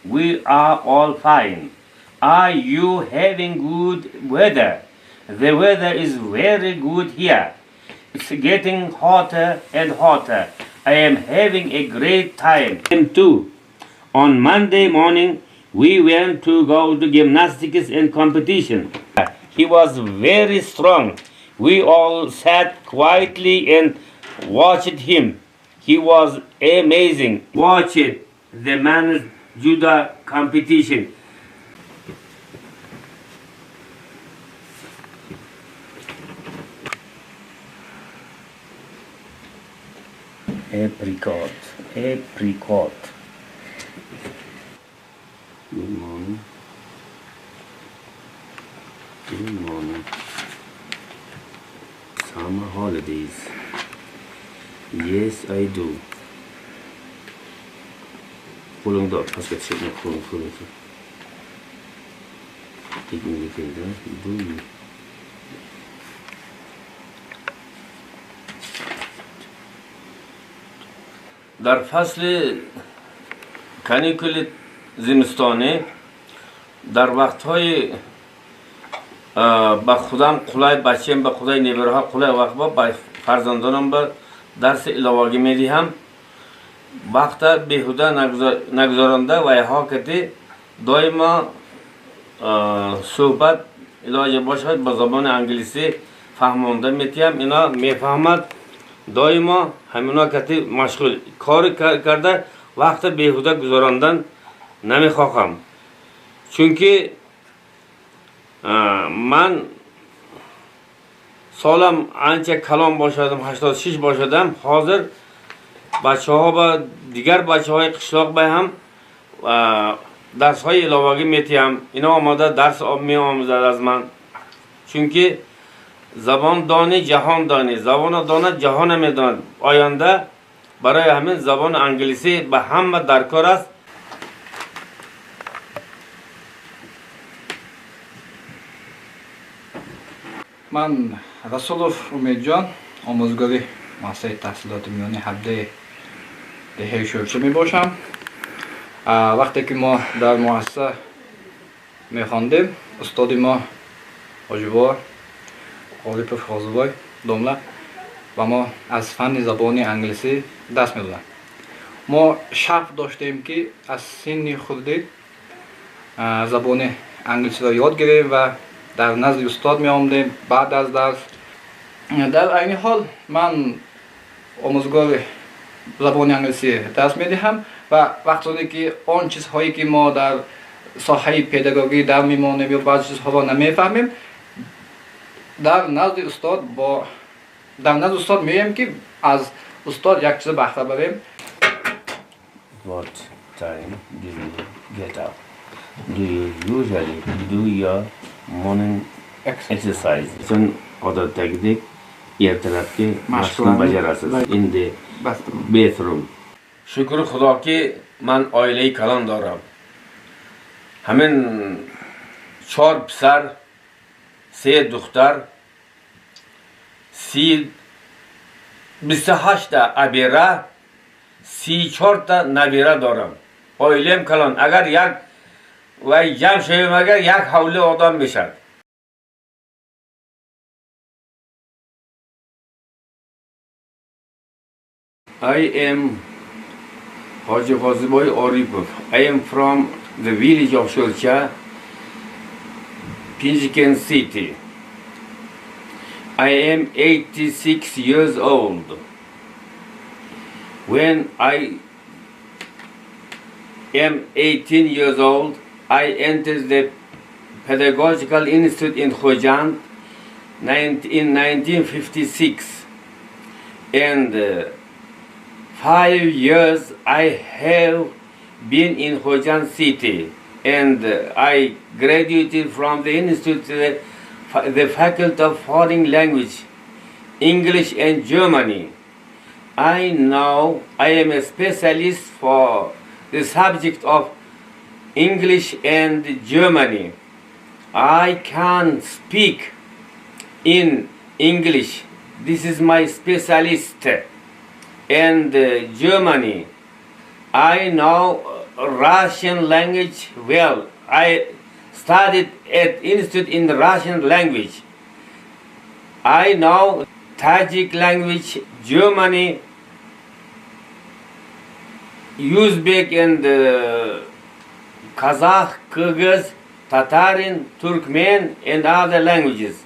We are all fine. Are you having good weather? The weather is very good here. It's getting hotter and hotter. I am having a great time. And two. On Monday morning, we went to go to gymnastics and competition. He was very strong. We all sat quietly and watched him. He was amazing. Watch it, the men's judo competition. Apricot, apricot. Good morning. Good morning. Summer holidays. Yes, I do. Qo'lingda pastga tushirma, qo'ling, qo'ling. Tekinga keldi. Do you? Дар фасли каникули зимистонӣ, дар вақтҳои ба худам қулай, бачаам ба қулай, небираҳо қулай вақт ба фарзандонам ба дарси иловагӣ медиҳам. Вақта беҳуда нагузаронда вайҳо кати доимо суҳбат, илоҷе бошад, ба забони англисӣ фаҳмонда метиҳам. Ино мефаҳмад. Доимо ҳамино кати машғул кори карда, вақта беҳуда гузарондан намехоҳам, чунки ман солам анча калон бошадам, 86 бошадам. Ҳозир бачаҳо ба дигар бачаҳои қишлоқ ба ҳам дарсҳои иловагӣ метиҳам. Ино омода дарс меомӯзад аз ман, чунки забон донӣ, ҷаҳон донӣ, забона донад, ҷаҳона медонад. Оянда барои ҳамин забони англисӣ ба ҳама даркор аст. Ман Расулов Умедҷон, омӯзгори муассисаи таҳсилоти миёнаи 17 деҳаи Шӯрча мебошам. Вақте ки мо дар муассиса мехондем, устоди мо Ҳоҷибо Ғолипов Ғозибой домла ба мо аз фанни забони англисӣ дарс медоданд. Мо шавқ доштем, ки аз синни хурдӣ забони англисиро ёд гирем ва дар назди устод меомдем баъд аз дарс. Дар айни ҳол ман омӯзгори забони англисӣ дарс медиҳам ва вақтоне ки он чизҳое ки мо дар соҳаи педагогӣ дар мемонем ё баъзе чизҳоро намефаҳмем, дар назди устод меоем, ки аз устод як чиз баҳра барем. What time do you get up? Do you usually do your morning exercise? Sen odatdagidek ertalabki mashqni bajarasiz. In the bathroom. Shukr Xudoki, man oilai kalon дорам. Ҳамин чор писар, се духтар, 28та абера, 34та набира дорам. Оилаам калон. Агар як вай ҷамъ шавем, агар як ҳавли одам мешавад. I am Hoji G'oziboy Oripov. I am from the village of Shurcha, Panjikent city. I am 86 years old. When I am 18 years old, I entered the Pedagogical Institute in Khojand in 1956. And 5 years I have been in Khojand city, and I graduated from the institute, the Faculty of Foreign Language, English and Germany. I now I am a specialist for the subject of English and Germany. I can speak in English. This is my specialist. And Germany. I know Russian language well. I studied at institute in Russian language. I know Tajik language, Germany, Uzbek and Kazakh, Kyrgyz, Tatarin, Turkmen and other languages.